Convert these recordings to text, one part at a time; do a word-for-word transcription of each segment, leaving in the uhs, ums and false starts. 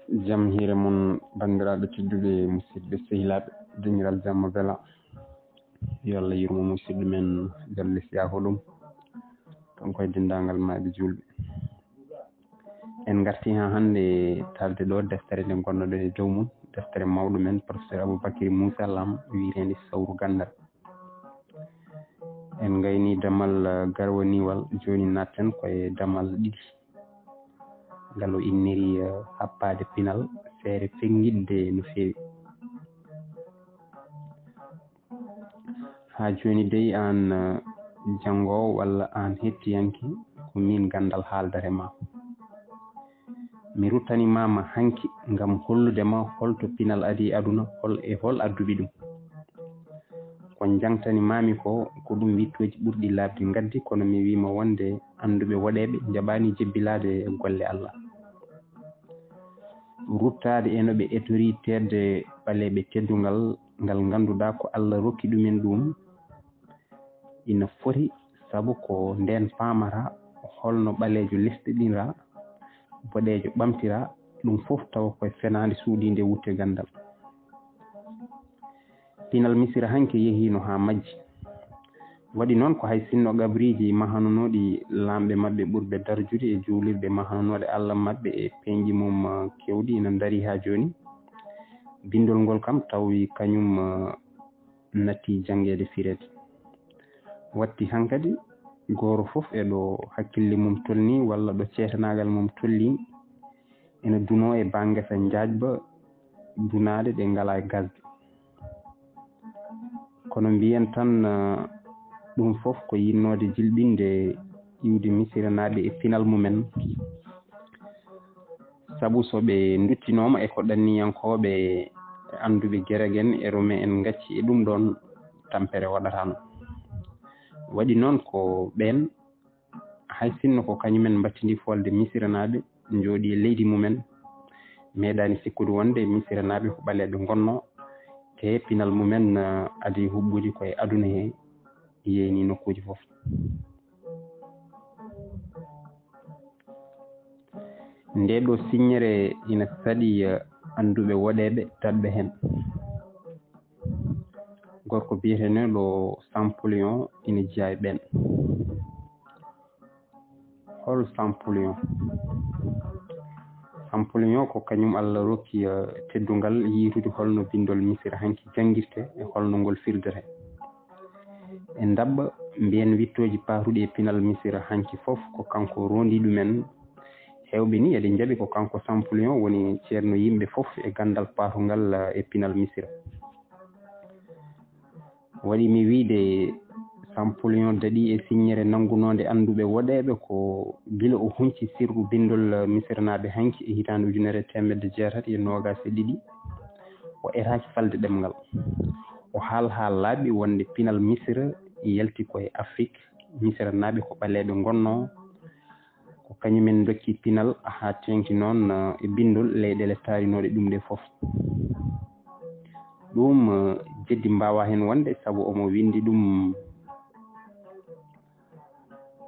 Jam hiire mon, banndiraaɓe tedduɓe, musidɓe sehilaaɓe, deñiral jamma bela. Yo Allah yurmo musidɗo men, Galle Siyaako ɗum. Ɗum koye denndaangal maaɓe juulɓe. En ngartii haa hannde taalde ɗo deftere nde ngonnoɗen e dow mum, deftere mawɗo men, Professeur Aboubacry Moussa Lam, wiyeteende Sawru Ganndal. En ngayni damal, eh, garwaniwal, jooni naatten koye damal ɗiɗi. Ngal o inniri, eh, happaade pinal, feere feŋŋiɗde no feewi. Haa jooni dey aan, eh, janngoowo walla aan hettiyanke, ko miin ganndal haaldata e ma. Mi ruttaniima ma hanki ngam hollude ma hol to pinal adii aduna, hol e hol adduɓe ɗum. Ko njaŋtani maami ko, ko ɗum wiɗtooji ɓurɗi laaɓde ngaddi, kono mi wiima wonde annduɓe woɗeeɓe njaɓaani jebbilaade e golle Allah. Ruttaade e no ɓe etorii teetde ɓaleeɓe teddungal ngal ngannduɗaa ko Allah rokki ɗumen ɗum, ina foti, sabu ko ndeen paamata holno ɓaleejo lesɗinira, boɗeejo ɓamtira, ɗum fof tawa koye fenaande suuɗiinde wutte ganndal. Pinal Misira hanki yehiino haa majji. Waɗi noon ko hay sinno qabriiji mahanonooɗi laamɓe maɓɓe ɓurɓe darjude e juulirɗe mahanonooɗe Allah maɓɓe e peeñɗi mum, eh, keewɗi ina ndarii haa jooni. Binndol ngol kam tawi kañum, eh, natti janngeede fireede. Watti hankadi gooto fof e ɗo hakkille mum tolnii walla ɗo ceetanaagal mum tolnii ina dunoo e baa ngesa njaajba dunaade ɗe ngalaa e gasde. Kono mbiyen tan, eh, ɗum fof ko yinnoode jilɓinde iwde Misiranaaɓe e pinal mumen. Sabu so ɓe nduttinooma e ko ɗanniyankooɓe e annduɓe Gerek en e Rome en ngacci e ɗum ɗoon, tampere waɗataano. Waɗi noon ko ɓeen, hay sinno ko kañumen mbattindi folde Misiranaaɓe, njooɗi e leydi mumen, meeɗaani sikkude wonde Misiranaaɓe ko ɓaleeɓe ngonnoo, te pinal mumen, eh, adii huɓɓude ko e aduna he, yeeyni nokkuuji fof. Ndee ɗoo siññere ina saɗi, eh, annduɓe woɗeeɓe daɗɓe heen. Gorko biyeteeɗo Champollion ina jeyaa e ɓeen. Hol Champollion? Champollion ko kañum Allah rokki, eh, teddungal yiytude holno binndol Misira hanki janngirte e holno ngol firdete. E ndaɓɓa mbiyen wiɗtooji paatuɗi e pinal Misira hanki fof ko kanko rondi ɗumen. Heewɓe ni eɗe njaɓi ko kanko Champollion woni ceerno yimɓe fof e ganndal paatungal, eh, e pinal Misira. Waɗi mi wiyde Champollion daɗii e siññere nanngunoonde annduɓe woɗeeɓe ko gila o hunci sirru binndol Misiranaaɓe hanki e hitaande ujunere e teemedde jeetati e noogaas e ɗiɗi. O etaaki falde ɗemngal. O haal haa laaɓi wonde pinal Misira yalti ko e Afrik. Misiranaaɓe ko ɓaleeɓe ngonnoo. Ko kañumen ndokki pinal haa teeŋti noon, eh, e binndol leyɗeele taarinooɗe ɗum ɗe fof. Ɗum, eh, jeddi mbaawaa heen wonde, sabu omo winndi ɗum,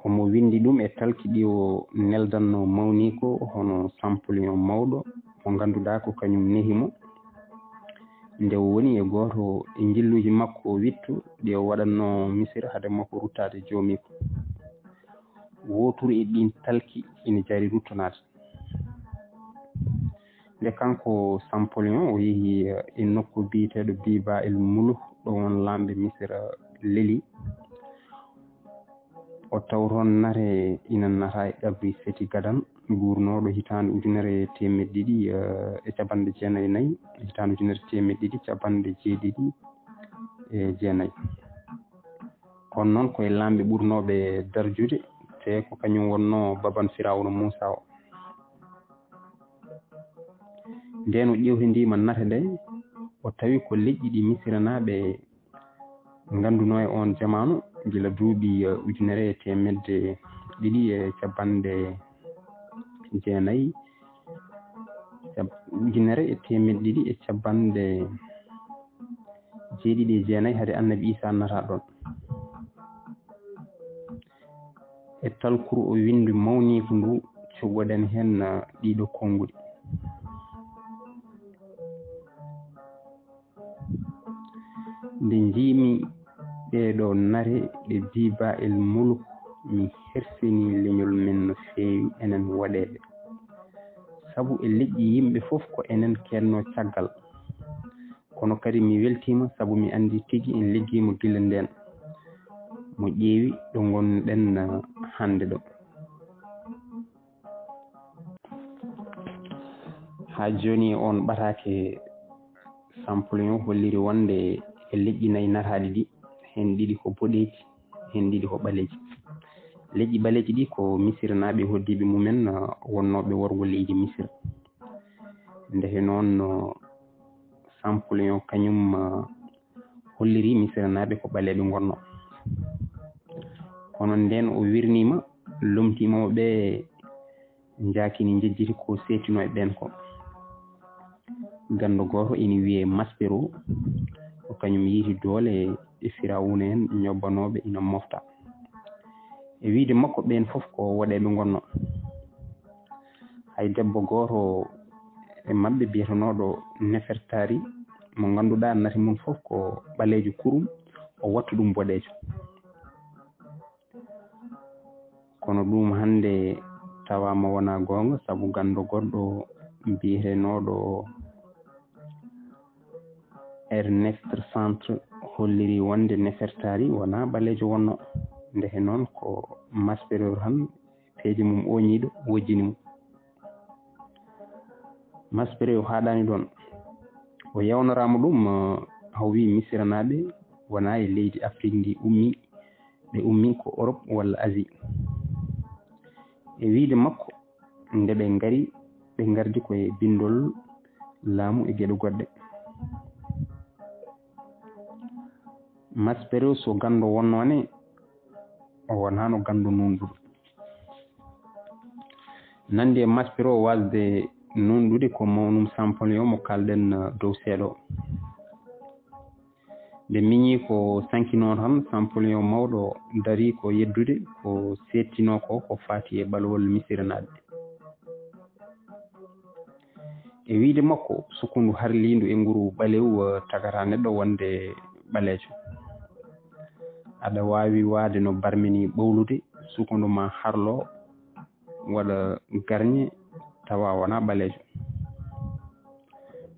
omo winndi ɗum e talki ɗi o neldannoo mawniiko, hono Champollion mawɗo, mo ngannduɗaa ko kañum nehi mo. Nde o woni e gooto e njilluuji makko wiɗto ɗi o waɗannoo Misira hade makko ruttaade joomiiko. Wooturu e ɗiin talki ina jari ruttonaade. Nde kanko Champollion o yehi, eh, e nokku biyeteeɗo Biba el Muluk, ɗo won laamɓe Misira leli. O taw toon nate ina nata e qabri Seti Gadan, guurnooɗo hitaande ujunere e teemedde ɗiɗi, eh, e capanɗe jeenayi e nayi, hitaande ujunere e teemedde ɗiɗi capanɗe jeeɗiɗi e jeenayi. Kono noon ko e laamɓe ɓurnooɓe darjude, te ko kañum wonnoo baban Firawna Muusa o. Ndeen o ƴeewtindiima nate nde, o tawi ko leƴƴi ɗi Misiranaaɓe nganndunoo e oon jamaanu, gila duuɓi, eh, ujunere e teemedde ɗiɗi e capanɗe jeenayi, cab-, ujunere e teemedde ɗiɗi e capanɗe jeeɗiɗi e jeenayi hade Annabi Iisaa nata ɗoon. E talkuru o winndi mawniiku ndu, cuɓoɗen heen, eh, ɗiɗo konnguɗi. Nde njiimi ɗee ɗoo nare ɗe Diba el Muluk, mi hersinii leñol men no feewi, enen woɗeeɓe. Sabu e leƴƴi yimɓe fof ko enen keednoo caggal. Kono kadi mi weltiima sabu mi anndi tigi en liggiima gila ndeen. Mo ƴeewi ɗo ngonɗen, uh, hannde ɗo. Haa jooni on ɓataake Sampolyon holliri wonde e leƴƴi nayi nataaɗi ɗi, heen ɗiɗi ko boɗeeji, heen ɗiɗi ko ɓaleeji. Leƴƴi ɓaleeji ɗi ko Misiranaaɓe hoɗdiiɓe mumen, uh, wonnooɓe worgo leydi Misira. Nde he noon, uh, Sampolyon kañum, uh, holliri Misiranaaɓe ko ɓaleeɓe ngonnoo. Kono ndeen o wirniima, lomtiima mo ɓe njaakini njejjiti ko seedtinoo e ɓeen ko. Ganndo gooto ina wiyee Maspero, ko kañum yiiti doole e Firawuna en ñobbanooɓe ina mofta. E wiyde makko, ɓeen fof ko woɗeeɓe ngonnoo. Hay debbo gooto e maɓɓe biyetenooɗo Nefertari, mo ngannduɗaa nate mum fof ko ɓaleejo kurum, o wattu ɗum boɗeejo. Kono ɗum hannde tawaama wonaa goonga, sabu ganndo goɗɗo biyetenooɗo Ernest Centre holliri wonde Nefertari wonaa ɓaleejo wonnoo. Nde he noon ko Maspero tan peeje mum ooñiiɗo wojjini mo. Maspero o haaɗaani ɗoon. O yawnoraama ɗum, eh, o wiyi Misiranaaɓe wonaa e leydi Afrik ndi ummi, ɓe ummi ko Europe walla Asie. E wiyde makko, nde ɓe ngari, ɓe ngardi ko e binndol laamu e geɗe goɗɗe. Maspero so ganndo wonnoo ne, o wonaano ganndo nuunɗuɗo. Nanndi e Maspero waasde nuunɗude ko mawnum Sampolyon mo kaalɗen, eh, dow seeɗa o. Nde miñi ko sankinoo tan, Sampolyon mawɗo darii ko yeddude ko seedtinoo ko, ko faati e ɓalawol Misiranaaɓe. E wiyde makko, sukundu harliindu e nguru ɓaleewu, eh, tagata neɗɗo wonde ɓaleejo. Aɗa waawi waade no barmini ɓowlude, sukundu ma harlo, waɗa garñe, tawa wonaa ɓaleejo.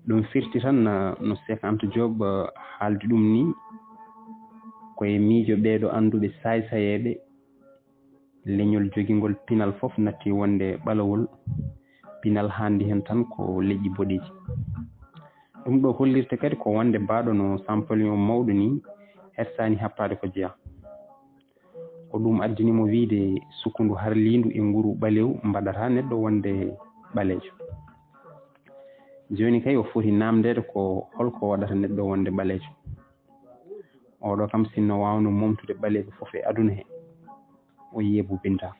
Ɗum firti tan, eh, no Seek Anta Joob, eh, haaldi ɗum ni, ko e miijo ɓeeɗo annduɓe saay-sayeeɓe leñol jogingol pinal fof natti wonde ɓalawol, pinal haandi heen tan ko leƴƴi boɗeeji. Ɗum ɗo hollirta kadi ko wonde baaɗo no Sampolyon mawɗo ni hersaani happaade ko jeyaa. Ko ɗum addani mo wiyde sukundu harliindu e nguru ɓaleewu mbaɗata neɗɗo wonde ɓaleejo. Jooni kay o foti naamndeede ko holko waɗata neɗɗo wonde ɓaleejo. Oɗo kam sinno waawno momtude ɓaleeɓe fof e aduna he, o yeebubinta.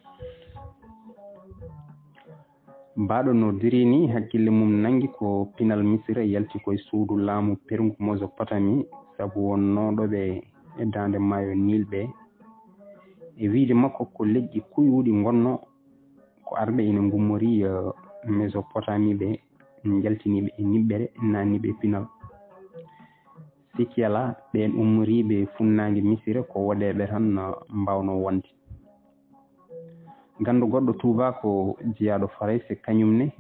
Baaɗo no dirii ni, hakkille mum nanngi ko pinal Misira yalti koye suudu laamu perngu Mosopotami, sabu wonnooɗo ɓe e daande maayo Niil ɓe. E wiyde makko, ko leƴƴi kuyuuɗi ngonnoo, ko arɓe ina ngummorii, eh, Mosopotami ɓe, njaltiniiɓe e niɓɓere, naatniiɓe e pinal. Sikki alaa, ɓeen ummoriiɓe funnaange Misira ko woɗeeɓe tan, eh, mbaawnoo wonde. Ganndo goɗɗo tuubaako jeyaaɗo Farayse, kañum ne,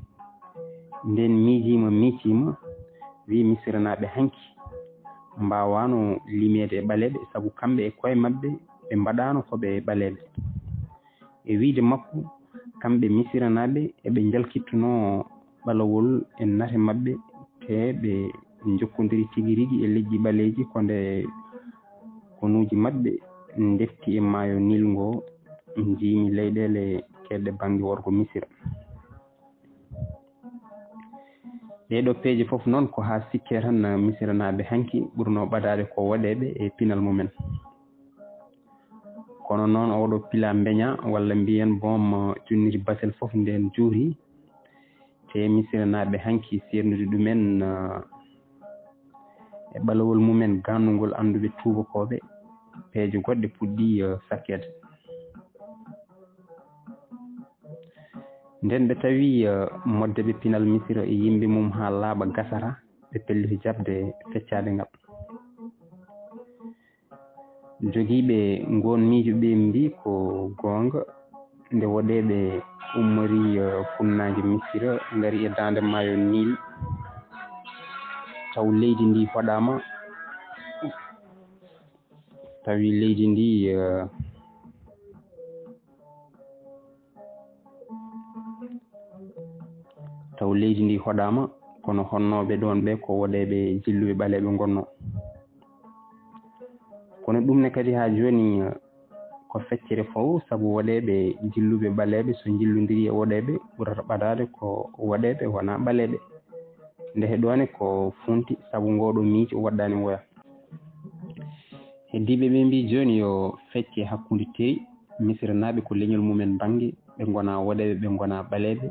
ndeen miijiima, miijiima, wiyi Misiranaaɓe hanki mbaawaano limeede e ɓaleeɓe, sabu kamɓe e koye maɓɓe ɓe mbaɗaano ko ɓe ɓaleeɓe. E wiyde makko, kamɓe Misiranaaɓe eɓe njalkittunoo ɓalawol e nate maɓɓe, te ɓe njokkondiri tigi rigi e leƴƴi ɓaleeji, ko nde konuuji maɓɓe ndefti e maayo Niil ngo, njiimi leyɗeele keedɗe bannge worgo Misira. Ɗee ɗoo peeje fof noon ko haa sikke tan Misiranaaɓe hanki ɓurnoo ɓadaade ko woɗeeɓe e pinal mumen. Kono noon, oɗo pila mbeña, walla mbiyen boom, junniti basel fof ndeen juuri, te Misiranaaɓe hanki seernude ɗumen, eh, e ɓalawol mumen gandungol annduɓe tuubakooɓe, peeje goɗɗe puɗɗii, eh, sakkeede. Nden ɓe tawi, eh, moddeɓe pinal Misira e yimɓe mum haa laaɓa gasata, ɓe pelliti jaɓde feccaade ngal. Jogiiɓe ngoon miijo ɓee mbii ko goonga, nde woɗeeɓe ummorii, eh, funnaange Misira, ngari e daande maayo Niil, taw leydi ndii hoɗaama, tawi leydi ndii, eh, taw leydi ndii hoɗaama, kono honnooɓe ɗoon ɓee ko woɗeeɓe jilluɓe ɓaleeɓe ngonnoo. Kono ɗum ne kadi haa jooni, eh, ko feccere fof, sabu woɗeeɓe jilluɓe ɓaleeɓe, so njillondirii e woɗeeɓe, ɓurata ɓadaade ko woɗeeɓe wonaa ɓaleeɓe. Nde heɗoone ko funti, sabu ngooɗoo miijo waɗdaani woya. Heddiiɓe ɓee mbii jooni yo fecce hakkunde teri, Misiranaaɓe ko leñol mumen bannge, ɓe ngonaa woɗeeɓe, ɓe ngonaa ɓaleeɓe,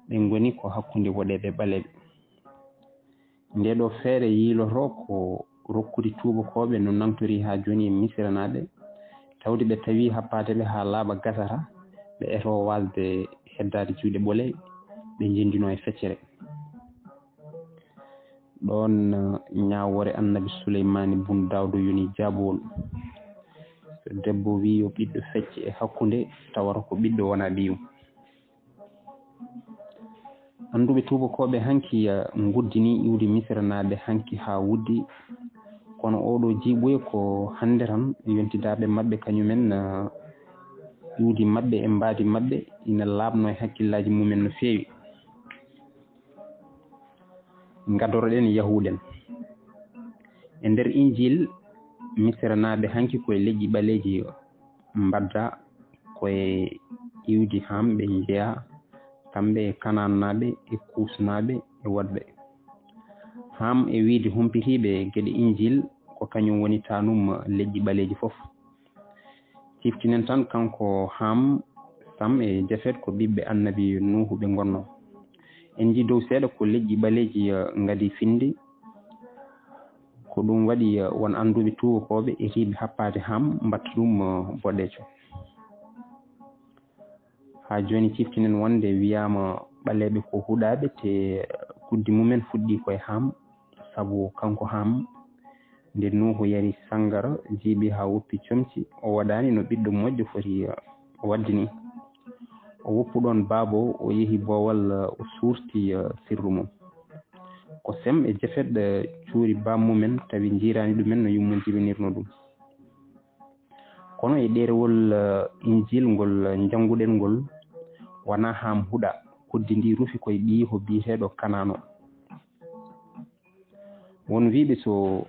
ɓe ngoni ko hakkunde woɗeeɓe ɓaleeɓe. Ndee ɗoo feere yiilotoo ko rokkude tuubakooɓe no nangtorii haa jooni e Misiranaaɓe, tawde ɓe tawii happaade ɓe haa laaɓa gasata, ɓe etoo waasde heddaade juuɗe ɓole, ɓe njenndinoo e feccere. Ɗoon, eh, ñaawoore Annabi Suleymaani bun Daawda yoni jaabowol. So debbo wii yo ɓiɗɗo fecce e hakkunde, tawata ko ɓiɗɗo wonaa ɓiyum. Annduɓe tuubakooɓe hanki, eh, nguddinii iwdi Misiranaaɓe hanki haa wuddi, kono ooɗoo jiiɓoye ko hannde tan yontidaaɓe maɓɓe kañumen, eh, iwdi maɓɓe e mbaadi maɓɓe ina laaɓnoo e hakkillaaji mumen no feewi. Ngadoroɗen yahuɗen. E nder Injil, Misiranaaɓe hanki ko e leƴƴi ɓaleeji mbadda, ko e iwdi Ham ɓe njeyaa, kamɓe e Kanaannaaɓe e Kuusnaaɓe e woɗɓe. Ham e wiide humpitiiɓe geɗe Injil, ko kañum woni taanum leƴƴi ɓaleeji fof. Ciftinen tan kanko Ham, Sam e Jafet ko ɓiɓɓe Annabi Nuuhu ɓe ngonnoo. En njii dow seeɗa ko leƴƴi ɓaleeji, eh, ngadii finde. Ko ɗum waɗi, eh, won annduɓe tuubakooɓe etiiɓe happaade Ham mbaɗta ɗum, eh, boɗeejo. Haa jooni ciftinen wonde wiyaama ɓaleeɓe ko huɗaaɓe, te kuddi mumen fuɗɗii ko e Ham, sabu kanko Ham, nde Nuuhu yari sanngara, jiiɓi haa woppi comci, o waɗaani no ɓiɗɗo moƴƴo foti, uh, waɗde nii. O woppu ɗoon baaba o, o yehi boowal, uh, o suurti, uh, sirru mum. Ko Sem e Jafet, uh, cuuri baam mumen, tawi njiiraani ɗumen no yumma jibinirnoo ɗum. Kono e ɗeerewol, uh, Injil ngol, uh, njannguɗen ngol, wonaa Ham huɗa, kuddi ndii rufi ko e ɓiyiiko biyeteeɗo Kanaan o. Won wiyɓe so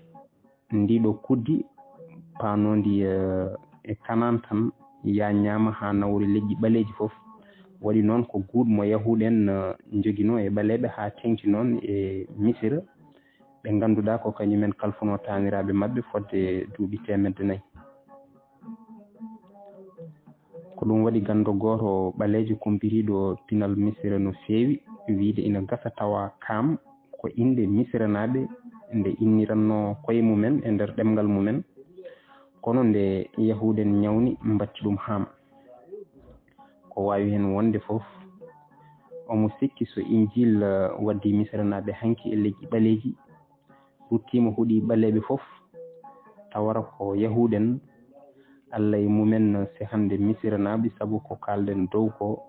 ndiiɗoo kuddi paanoondi, eh, e Kanaan tan yaañaama haa nawori leƴƴi ɓaleeji fof. Waɗi noon ko guuɗ mo Yahuud en, eh, njoginoo e ɓaleeɓe haa teeŋti noon e Misira, ɓe ngannduɗaa ko kañumen kalfunoo taaniraaɓe maɓɓe fodde duuɓi teemedde nayi. Ko ɗum waɗi ganndo gooto ɓaleejo kumpitiiɗo pinal Misira no feewi, wiyde ina gasa tawa Kaam ko innde Misiranaaɓe nde innirannoo koye mumen e nder ɗemngal mumen, kono nde Yahuud en ñawni, mbatti ɗum Haam. Ko waawi heen wonde fof, omo sikki so Injiil, eh, waddii Misiranaaɓe hanki e leƴƴi ɓaleeji, ruttiima huɗi ɓaleeɓe fof, tawata ko Yahuud en, Alla e mumen sehande Misiranaaɓe, sabu ko kaalɗen dow ko,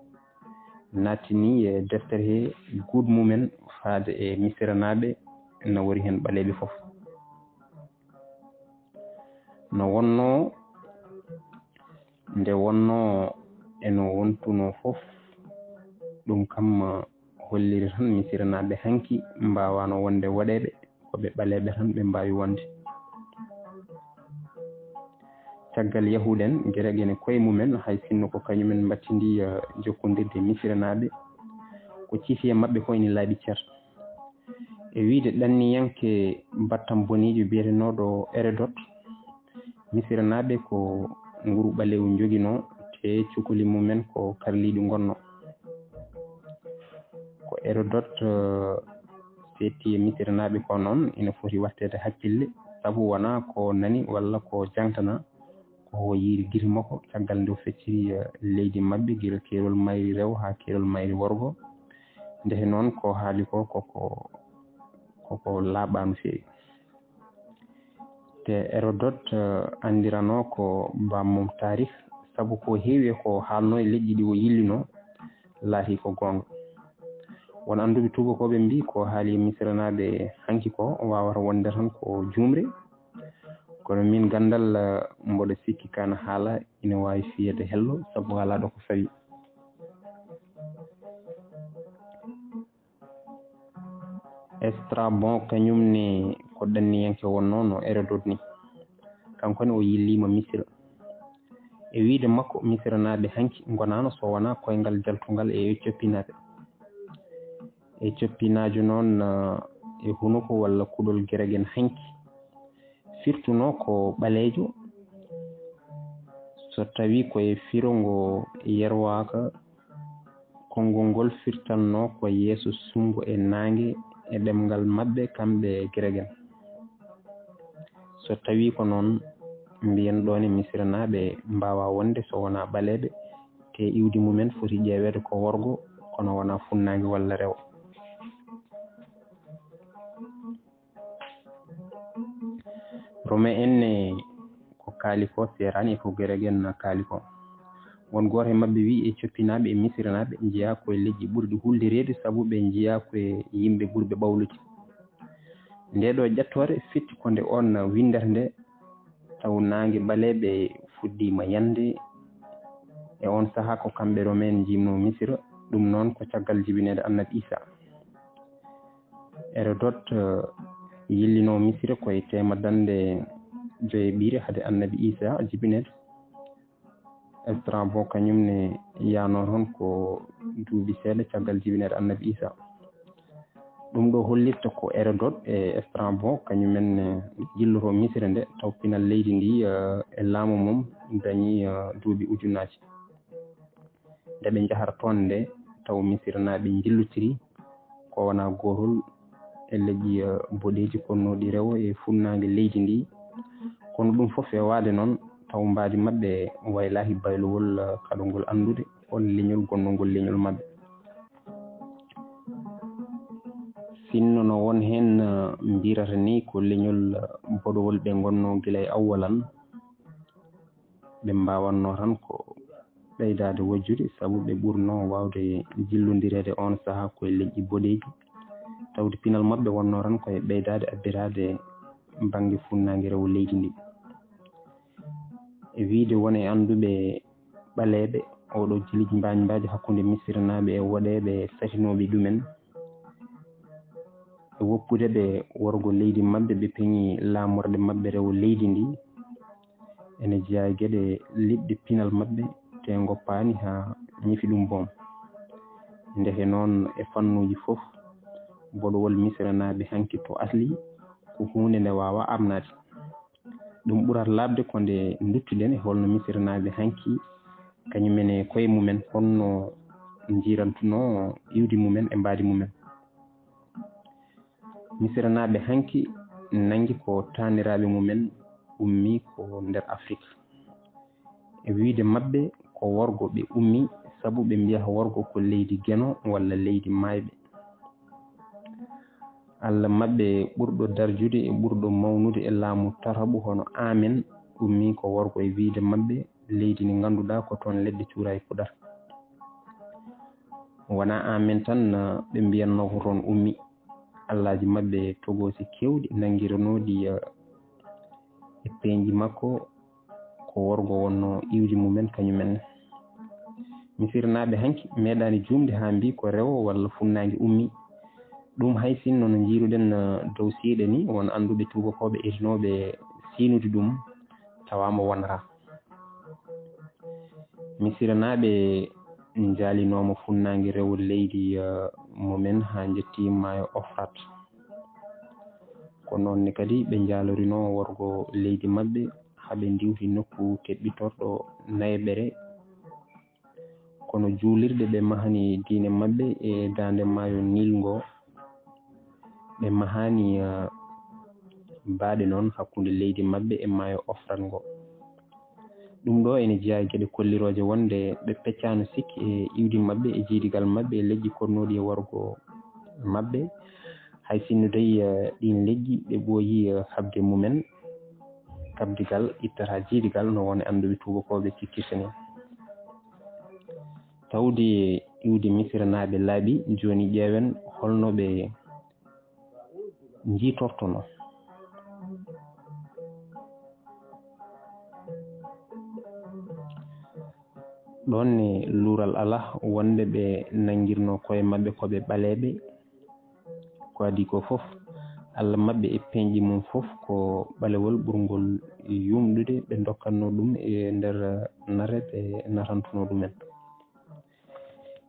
naattinii e deftere he guuɗ mumen faade e Misiranaaɓe, nawori heen ɓaleeɓe fof. No wonnoo, nde wonnoo e no wontunoo fof, ɗum kam holliri tan Misiranaaɓe hanki mbaawaano wonde woɗeeɓe, ko ɓe ɓaleeɓe tan ɓe mbaawi wonde. Caggal Yahuud en, Gerek en e koye mumen, hay sinno ko kañumen mbattindii, eh, jokkondirde e Misiranaaɓe, ko cifi e maɓɓe ko ina laaɓi cer. E wiyde ɗanniyanke battam boniijo biyetenooɗo Erodot, Misiranaaɓe ko nguru ɓaleewu njoginoo, te cukuli mumen ko karliiɗi ngonnoo. Ko Erodot, eh, seetti e Misiranaaɓe ko noon, ina foti watteede hakkille, sabu wonaa ko nani walla ko jaŋtana, ko o yiiri gite makko, caggal nde o fecciri, eh, leydi maɓɓe, gila keerol mayri rewo haa keerol mayri worgo. Ndeke noon, ko haali ko, koko, koko laaɓaa no feewi. Te Herodote anndirano ko bammum taarih, sabu ko heewi e ko haalno e leƴƴi ɗi o yillino laatii ko goonga. Won annduɓe tuubakooɓe mbii ko haali e Misiranaaɓe hanki ko waawata wonde tan ko juumre, kono min ganndal mboɗo sikki kana haala ina waawi fiyeede hello, sabu alaa ɗo ko fawi. Strabon kañum ne ko ɗanniyanke wonnoo no Herodote ni. Kanko ne o yilliima Misira. E wiyde makko, Misiranaaɓe hanki ngonaano so wonaa koyngal jaltungal e Etiopinaaɓe. Etiopinaajo noon, eh, e hunuko walla kuɗol Geregen hanki firtunoo ko ɓaleejo, so tawii ko e firo ngo yerwaaka, konngol ngol firtannoo ko yeeso sunngo e naange e ɗemngal maɓɓe kamɓe Geregen. So tawii ko noon, mbiyen ɗoon e Misiranaaɓe mbaawaa wonde so wonaa ɓaleeɓe, te iwdi mumen foti ƴeeweede ko worgo, kono wonaa funnaange walla rewo. Romain en ne ko kaali ko seeraani e ko Geregen kaali ko. Won gooto e maɓɓe wiyi Etiopinaaɓe e Misiranaaɓe njeyaa ko e leƴƴi ɓurɗi huldireede sabu ɓe njeyaa ko e yimɓe ɓurɓe ɓawlude. Ndee ɗoo ƴettoore fitti ko nde oon winndere nde taw naange ɓaleeɓe fuɗɗiima yande. E oon sahaa ko kamɓe Romain njiimnoo Misira, ɗum noon ko caggal jibineede Annabi Iisaa. Herodote, eh, yillinoo Misira ko e teema dande joye ɓiire hade Annabi Iisaa jibineede. Strabon kañum ne yaanoo toon ko duuɓi seeɗa caggal jibineede Annabi Iisaa. Ɗum ɗo hollirta ko Herodote e Strabon kañum en ne jillotoo Misira nde taw pinal leydi ndi, eh, e laamu mum dañi, eh, duuɓi ujunnaaji. Nde ɓe njahara toon nde taw Misiranaaɓe njillotiri ko wonaa gootol e leƴƴi, eh, boɗeeji konnooɗi rewo e funnaange leydi ndi. Kono ɗum fof feewaade noon, taw mbaadi maɓɓe waylaaki baylowol, eh, kaɗongol anndude hol leñol gonnongol leñol maɓɓe. Sinno no won heen, eh, mbiyata ni ko leñol, eh, boɗowol ɓe ngonnoo gila e awwalan, ɓe mbaawatnoo tan ko ɓeydaade wojjude, sabu ɓe ɓurnoo waawde jillondireede oon sahaa ko e leƴƴi boɗeeji, tawde pinal maɓɓe wonnoo tan ko e ɓeydaade abbiraade bannge funnaange rewo leydi ndi. E wiyde won e annduɓe ɓaleeɓe, oo ɗoo jilij mbaañ-mbaaji hakkunde Misiranaaɓe e woɗeeɓe satinooɓe ɗumen, e woppude ɓe worgo leydi maɓɓe, ɓe peñi laamorɗe maɓɓe rewo leydi ndi. Ene jeyaa e geɗe liɓɗe pinal maɓɓe, te ngoppaani haa ñifi ɗum boom. Ndeke noon, e fannuuji fof, boɗowol Misiranaaɓe hanki to asli ko huunde nde waawaa aamnaade. Ɗum ɓurata laaɓde ko nde nduttuɗen e holno Misiranaaɓe hanki kañum en e koye mumen, honno njiirantunoo iwdi mumen e mbaadi mumen. Misiranaaɓe hanki nanngi ko taaniraaɓe mumen ummi ko nder Afrik. E wiyde maɓɓe ko worgo ɓe ummi, sabu ɓe mbiya worgo ko leydi Geno walla leydi maayɓe. Alla maɓɓe ɓurɗo darjude e ɓurɗo mawnude e laamu tataɓu hono Amen ummi ko worgo e wiyde maɓɓe leydi ndi ngannduɗaa ko toon leɗɗe cuuraay puɗata. Wonaa Amen tan, ɓe mbiyatnoo ko toon ummi. Allaaji maɓɓe togoosi keewɗi nanngiranooɗi, eh, e peeñɗi makko ko worgo wonnoo iwdi mumen kañum en. Misirnaaɓe hanki meeɗaani juumde haa mbii ko rewo walla funnaange ummi. Ɗum hay sinno no njiiruɗen, eh, dow seeɗa ni, won annduɓe tuubakooɓe etinooɓe siinude ɗum, tawa mo wonata. Misiranaaɓe njaalinooma funnaange rewo leydi, eh, mumen haa njetti maayo Ofrat. Ko noon ne kadi ɓe njaalorinoo worgo leydi maɓɓe haa ɓe ndiwti nokku teɓɓitorɗo nayeɓere. Kono juulirɗe ɓe mahani diine maɓɓe e daande maayo Nil ngo, ɓe mahaani, eh, baaɗe noon hakkunde leydi maɓɓe e maayo Ofrat ngo. Ɗum ɗo ene jeyaa e geɗe kollirooje wonde ɓe peccaano sikke e iwdi maɓɓe e jeydigal maɓɓe e leƴƴi konnooɗi e worgo maɓɓe. Hay sinno dey, eh, ɗiin leƴƴi ɓe ɓooyi, eh, haɓde mumen, kabdigal ittata jiidigal, no won e annduɓe tuubakooɓe cikkirta ni. Tawde iwde Misiranaaɓe laaɓi, jooni ƴeewen holno ɓe njiitortono. Ɗoon ne luural alaa wonde ɓe nanngirno koye maɓɓe ko ɓe ɓaleeɓe. Ko adii ko fof, Allah maɓɓe e peeñɗi mum fof ko ɓalewol ɓurngol yumɗude ɓe ndokkatno ɗum e nder nate ɓe natantuno ɗumen.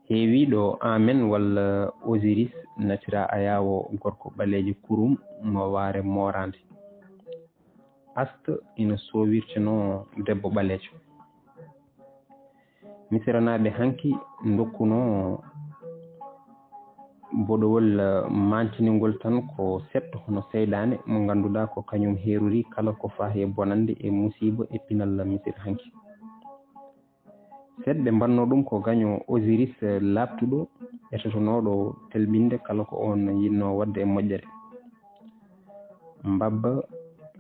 Heewii ɗo Amen walla Osiris natira ayaawo gorko ɓaleejo kurum mo waare mooraande. Ast ina soowirtino debbo ɓaleejo. Misiranaaɓe hanki ndokkuno boɗowol, eh, maantiningol tan ko setto hono seyɗaane mo ngannduɗaa ko kañum heerori kala ko faati e bonannde e musiiba e pinal Misira hanki. Seeɗa ɓe mbaɗno ɗum ko gaño Osiris laaɓtuɗo, etotonooɗo telɓinde kala ko oon yiɗno waɗde e moƴƴere. Mbabba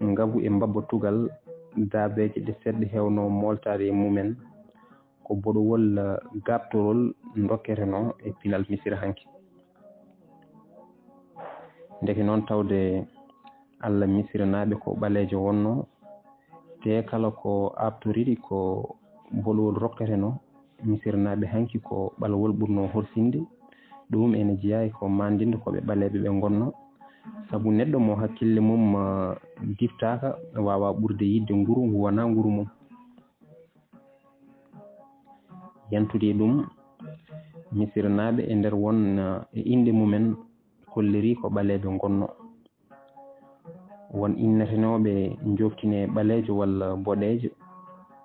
ngabu e mbabba tugal, daabeeje ɗe seeɗa heewno mooltaade e mumen, ko boɗowol gaaɓtorol ndokketenoo e pinal Misira hanki. Ndeke noon tawde Allah Misiranaaɓe ko ɓaleejo wonno, te kala ko aaɓtoriɗi ko boɗowol rokketeno, Misiranaaɓe hanki ko ɓalewol ɓurno horsinde, ɗum ene jeyaa e ko maandinde ko ɓe ɓaleeɓe ɓe ngonno, sabu neɗɗo mo hakkille mum, ah, diftaaka waawaa ɓurde yiɗde nguru ngu wonaa nguru mum. Yantude e ɗum, Misiranaaɓe e nder won, ah, e inɗe mumen kolliri ko ɓaleeɓe ngonno. Won innetenooɓe njoftine ɓaleejo walla boɗeejo,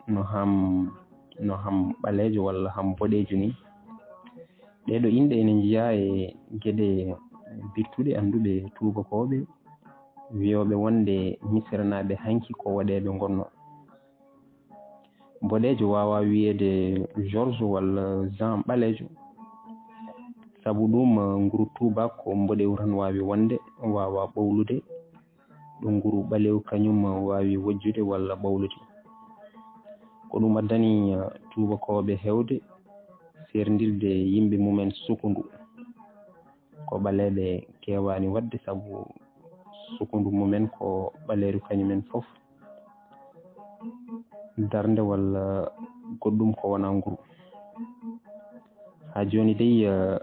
no Ham, no Ham ɓaleejo walla Ham boɗeejo ni. Ɗee ɗoo inɗe ene njeyaa e geɗe bittuɗe annduɓe tuubakooɓe, wiyooɓe wonde Misiranaaɓe hanki ko woɗeeɓe ngonno. Boɗeejo waawaa wiyeede George walla Jean ɓaleejo. Sabu ɗum, nguru tuubaak ko mboɗeewu tan waawi wonde, waawaa ɓowlude. Ɗo nguru ɓaleewu kañum waawi wojjude walla ɓowlude. Ko ɗum addani, eh, tuubakooɓe heewde seerndirde yimɓe mumen sukundu. Ko ɓaleeɓe keewaani waɗde, sabu sukundu mumen ko ɓaleeru kañumen fof, darnde walla goɗɗum ko wonaa nguru. Haa jooni dey, eh,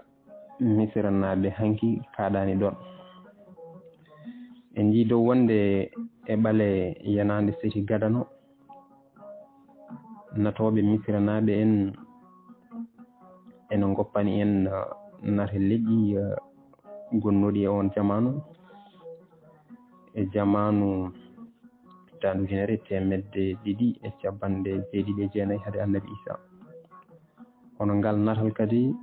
Misiranaaɓe hanki kaaɗaani ɗoon. En njii dow wonde e ɓale yanaande seti gadano, natooɓe Misiranaaɓe en ene ngoppani en, uh, nate leƴƴi, uh, gonnooɗi e oon jamaanu, e jamaanu hitaande ujunere e teemedde ɗiɗi e cappanɗe jeeɗiɗi e jeenayi hade Annabi Iisaa. Kono ngal natal kadi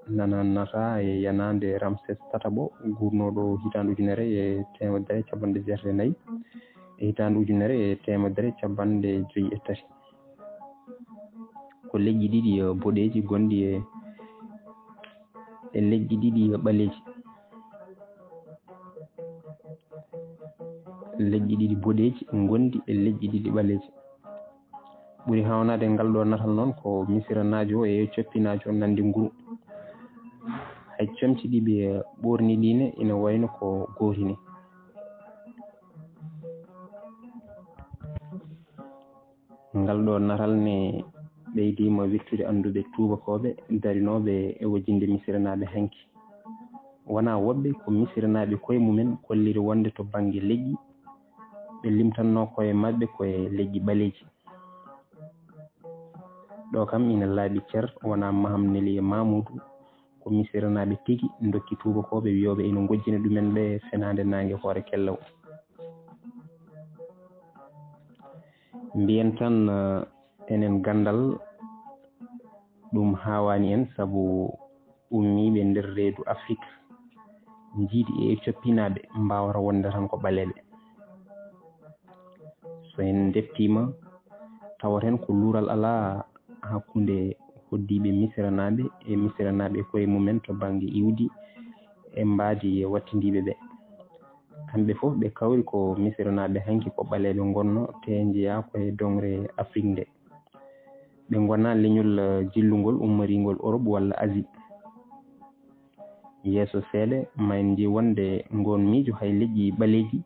nana nata e yanaande Ramses tataɓo, guurnooɗo hitaande ujunere e teemedere e cappanɗe jeetati e nayi, e hitaande ujunere e teemedere e cappanɗe joyi e tati. Ko leƴƴi ɗiɗi, eh, boɗeeji gonɗi e, e leƴƴi ɗiɗi, eh, ɓaleeji. Leƴƴi ɗiɗi boɗeeji ngonɗi e leƴƴi ɗiɗi ɓaleeji. Ɓuri haawnaade e ngal ɗoo natal noon ko Misiranaajo o e Ecoppinaajo nanndi nguru. Hay comci ɗi ɓe ɓoorni ɗi ne ina wayno ko gooti ni. Ngal ɗoo natal ne ɓeydiima wittude annduɓe tuubakooɓe darinooɓe e wojjinde Misiranaaɓe hanki. Wonaa woɓɓe, ko Misiranaaɓe koye mumen kolliri wonde to bannge leƴƴi, ɓe limtannoo koye maɓɓe ko e leƴƴi ɓaleeji. Ɗoo kam ina laaɓi cer, wonaa Maham Neli e Mamuudu, ko Misiranaaɓe tigi ndokki tuubakooɓe wiyooɓe ina ngojjina ɗumen ɓe fenaande naange hoore kellew. Mbiyen tan, eh, enen ganndal ɗum haawaani en, sabu ummiiɓe nder reedu Afrik njiidi e Ecoppinaaɓe mbaawata wonde tan ko ɓaleeɓe. So en ndeftiima, tawaten ko luural alaa hakkunde hoɗdiiɓe Misiranaaɓe e Misiranaaɓe koye mumen to bannge iwdi e mbaadi e wattindiiɓe ɓe. Kamɓe fof ɓe kawri ko Misiranaaɓe hanki ko ɓaleeɓe ngonno, tee njeyaa ko e doŋre Afrik nde. Ɓe ngonaa leñol, eh, jillungol ummoringol Orop walla Asie. Yeeso seeɗa, ma en njii wonde ngoon miijo hay leƴƴi ɓaleeji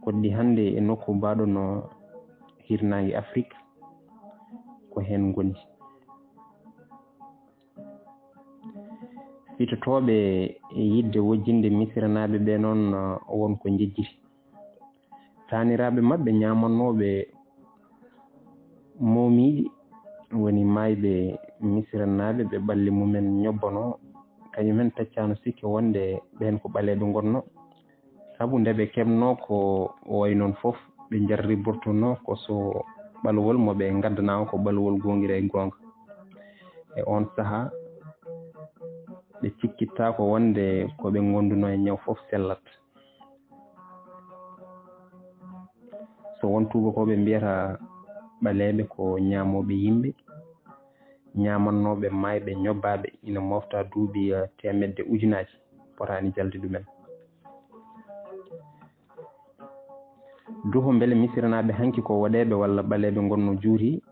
koɗɗi hannde e nokku mbaaɗo no hirnaange Afrik, ko heen ngoni. Fitotooɓe e yiɗde wojjinde Misiranaaɓe ɓe noon, eh, won ko njejjiti. Taaniraaɓe maɓɓe ñaamannooɓe moomiiɗi woni maayɓe Misiranaaɓe ɓe ɓalli mumen ñobbanoo, kañumen taccaano sikke wonde ɓeen ko ɓaleeɓe ngonno. Sabu nde ɓe keɓnoo ko wayi noon fof, ɓe njarribortunoo ko so ɓalwol mo ɓe ngaddanaa o ko ɓalwol goongira e goonga. E oon sahaa, ɓe cikkittaako wonde ko ɓe ngondunoo e ñaw fof sellat. So won tuubakooɓe mbiyata ɓaleeɓe ko ñaamooɓe yimɓe, ñaamannooɓe maayɓe ñobbaaɓe ina moofta duuɓi, eh, teemedde ujunaaji potaani jalde ɗumen. Duho mbele Misiranaaɓe hanki ko woɗeeɓe walla ɓaleeɓe ngonno juuti,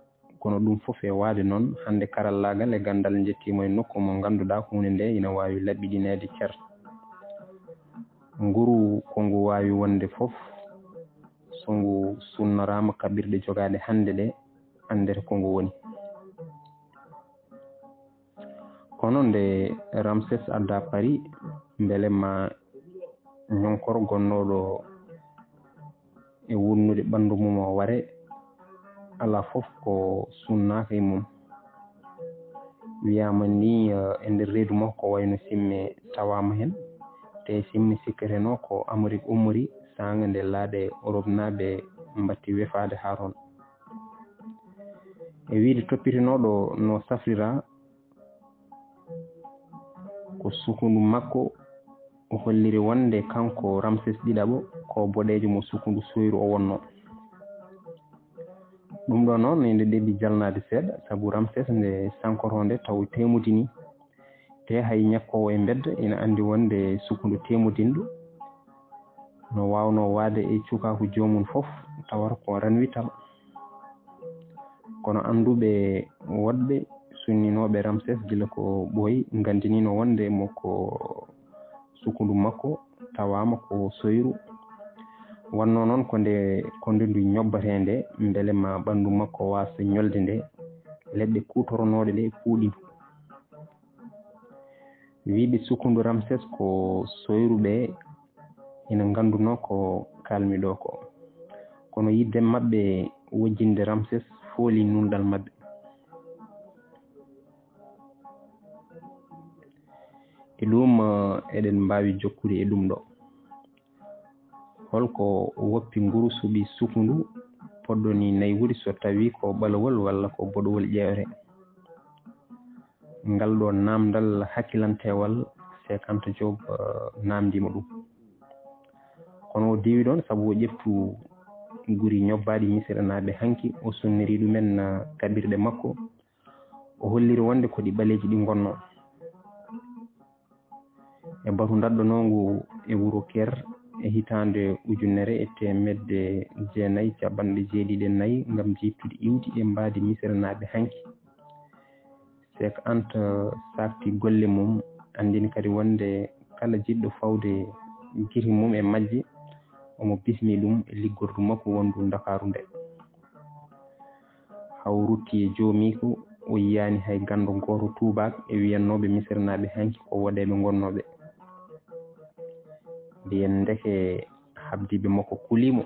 kono ɗum fof e waade noon, hannde karallaagal e ganndal njettiima e nokku mo ngannduɗaa huunde nde ina waawi laɓɓiɗineede cer. Nguru ko ngu waawi wonde fof, so ngu sunnoraama kaɓirɗe jogaaɗe hannde ɗe, anndete ko ngu woni. Kono nde Ramses addaa Paris, mbele ma ñonkor gonnooɗo e wunnude ɓanndu mum o ware, alaa fof ko sunnaaka e mum. Wiyaama ni, eh, e nder reedu makko ko wayno simme tawaama heen, te simme sikkatenoo ko Amérique ummori, saanga nde laaɗe Oropnaaɓe mbatti wefaade haa toon. E wiyde toppitinooɗo no safrira, ko sukundu makko, o holliri wonde kanko Ramses ɗiɗaɓo ko boɗeejo mo sukundu soyru o wonno. Ɗum ɗo noon ene ɗeɓi jalnaade seeɗa, sabu Ramses nde sankoto nde taw teemodini. Te hay ñakkoowo e mbedda ina anndi wonde sukundu teemodindu no waawnoo waade e cukaaku joomum fof, tawata ko ranwital. Kono annduɓe woɗɓe sunninooɓe Ramses gila ko ɓooyi nganndinino wonde mo ko sukundu makko tawaama ko soyru. Wannoo noon ko nde, ko nde ndu ñobbatee nde, mbele ma ɓanndu makko waasa ñolde nde, leɗɗe kuutoronooɗe ɗe puuɗi ndu. Wiyɓe sukundu Ramses ko soyru ɓe ina nganndunoo ko kaalmi ɗo ko. Kono yiɗde maɓɓe wojjinde Ramses fooli nunɗal maɓɓe. E ɗum, eh, eɗen mbaawi jokkude e ɗum ɗo. Holko woppi nguru suɓi sukundu poɗɗo ni naywude so tawii ko ɓalawol walla ko boɗowol ƴeewre? Ngal ɗo naamndal hakkilantewal Seek Anta Joob, eh, naamndiima ɗum. Kono o diwi ɗoon sabu o ƴeftu guri ñobbaaɗi Misiranaaɓe hanki, o sunniri ɗumen, eh, kaɓirɗe makko. O holliri wonde ko ɗi ɓaleeji ɗi ngonnoo. E batu daɗɗonoongu e wuro Ker e hitaande ujunere e teemedde jeenayi capanɗe jeeɗiɗi e nayi ngam jiiɓtude iwdi e mbaadi Misiranaaɓe hanki. Seek Anta saakti golle mum, anndini kadi wonde kala jiɗɗo fawde gite mum e majje, omo bismi ɗum e liggordu makko wondu Ndakaaru nde. Haa o rutti e joomiiko, o yiyaani hay ganndo gooto tuubaak e wiyannooɓe Misiranaaɓe hanki ko woɗeeɓe ngonnooɓe. Mbiyen ndeke habdiiɓe makko kulii mo.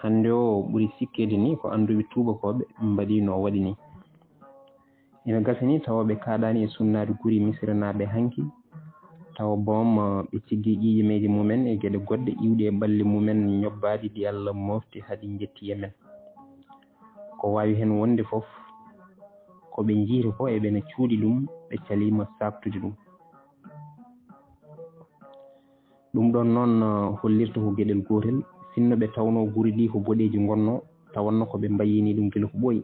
Hannde o ɓuri sikkeede ni ko annduɓe tuubakooɓe mbaɗi no waɗi ni. Ina gasa ni tawa ɓe kaaɗaani e sunnaade guri Misiranaaɓe hanki, tawa boom, eh, ɓe ciggi ƴiiƴameeje mumen e geɗe goɗɗe iwɗe e ɓalli mumen ñobbaaɗi ɗi Allah moofti haa ɗi njetti e men. Ko waawi heen wonde fof, ko ɓe njiyta ko eɓena cuuɗi ɗum, ɓe caliima saaktude ɗum. Ɗum ɗoon noon, eh, hollirta ko geɗel gootel, sinno ɓe tawnoo guri ɗi ko boɗeeji ngonnoo, tawanno ko ɓe mbayyini ɗum gila ko ɓooyi.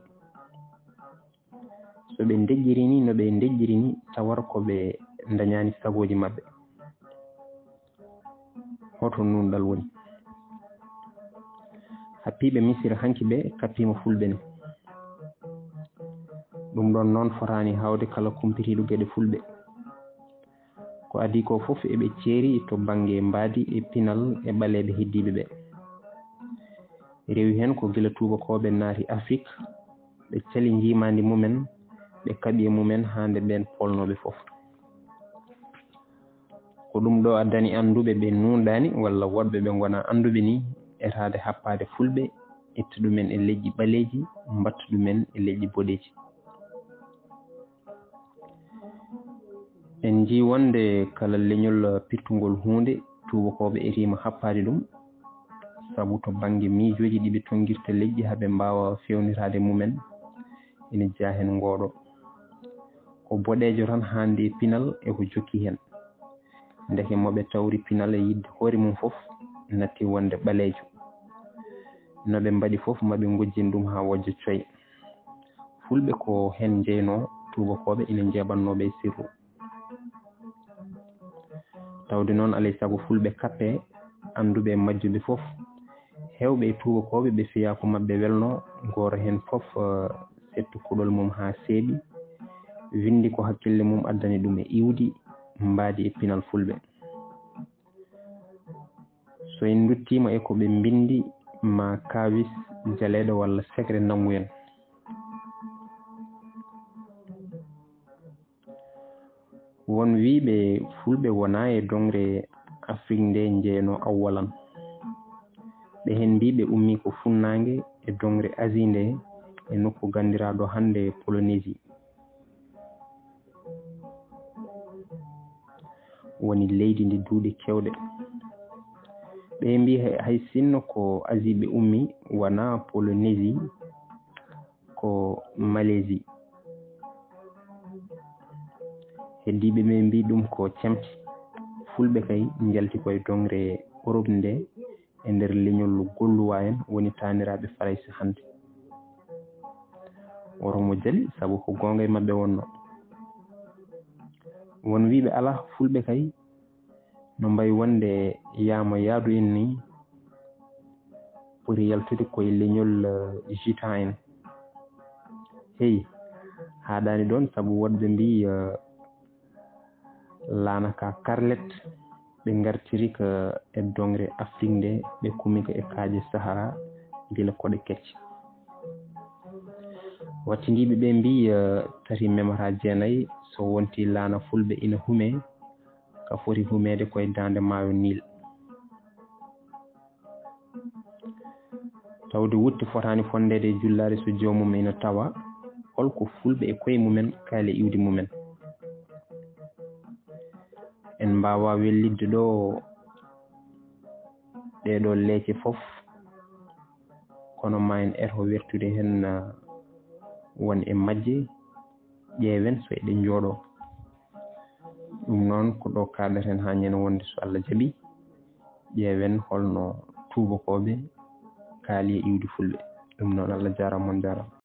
So ɓe ndeƴƴirii ni, no ɓe ndeƴƴiri ni, tawata ko ɓe ndañaani sagooji maɓɓe. Hoto nuunɗal woni? Happiiɓe Misira hanki ɓe kappiima Fulɓe ni. Ɗum ɗoon noon fotaani hawde kala kumpitiiɗo geɗe Fulɓe. Ko adii ko fof eɓe ceeri to bannge mbaadi e pinal e ɓaleeɓe heddiiɓe ɓe. Rewi heen ko gila tuubakooɓe naati Afrik, ɓe cali njiimaandi mumen, ɓe kaɓi e mumen haa nde ɓeen poolnooɓe fof. Ko ɗum ɗo addani annduɓe ɓe nuunɗaani walla woɗɓe ɓe ngonaa annduɓe nii etaade happaade Fulɓe, itta ɗumen e leƴƴi ɓaleeji, mbaɗta ɗumen e leƴƴi boɗeeji. En njii wonde kala leñol pittungol huunde, tuubakooɓe etiima happaade ɗum, sabu to bannge miijooji ɗi ɓe tonngirta leƴƴi haa ɓe mbaawa feewnitaade mumen, ina jeyaa heen ngooɗo. Ko boɗeejo tan haandi e pinal e ko jokki heen. Ndeke mo ɓe tawri pinal e yiɗde hoore mum fof, natti wonde ɓaleejo. No ɓe mbaɗi fof, ma ɓe ngojjin ɗum haa wojja coy. Fulɓe ko heen njeynoo tuubakooɓe ina njeeɓannoo ɓe e sirru. Tawde noon, alaa e sago Fulɓe kappee, annduɓe e majjuɓe fof. Heewɓe e tuubakooɓe ɓe fiyaaku maɓɓe welnoo, gooto heen fof, eh, setti kuɗol mum haa seeɓi, winndi ko hakkille mum addani ɗum e iwdi, mbaadi e pinal Fulɓe. So en nduttiima e ko ɓe mbinndi, ma kaawis jaleeɗo walla sekre nanngu en. Won wiyɓe Fulɓe wonaa e doŋre Afrik nde njeynoo awwalan. Ɓe heen mbii ɓe ummii ko funnaange e doŋre Asie nde e nokku ganndiraaɗo hannde Polynésie. Woni leydi ndi duuɗi keewɗe. Ɓe mbii hay, hay sinno ko Asie ɓe ummii, wonaa Polynésie, ko Malaisie. Heddiiɓe ɓe mbii ɗum ko cemti. Fulɓe kay njalti koye doŋre Europe nde e nder leñol Golluwaa en, woni taaniraaɓe Farayse hannde. Woto mo jali, sabu ko goonga e maɓɓe wonnoo. Won wiyɓe alaa, Fulɓe kay no mbayi wonde yaama yaadu en ni, poti yaltude koye leñol, eh, Gitans en. Hey, haaɗaani ɗoon, sabu woɗɓe mbii, eh, laana ka karlet, ɓe ngartiri ka e doŋre Afrik nde, ɓe kumi ka e kaaƴe Sahara gila koɗe kecce. Wattindiiɓe ɓe mbii, eh, tati memata jeenayi, so wonti laana Fulɓe ina hume, ka foti humeede koye daande maayo Niil. Tawde wutte fotaani fonndeede e jullaare so joomum ina tawa, holko Fulɓe e koye mumen kaali e iwdi mumen? En mbaawaa wellitde ɗo ɗee ɗoo leece fof, kono ma en eto wertude heen, ah, won e majje, ƴeewen so eɗen njooɗoo. Ɗum noon ko ɗo kaaɗaten haa ñande wonde so Allah jaɓi, ƴeewen holno tuubakooɓe kaali e iwdi Fulɓe. Ɗum noon, Allah jaaraama, on jaaraama.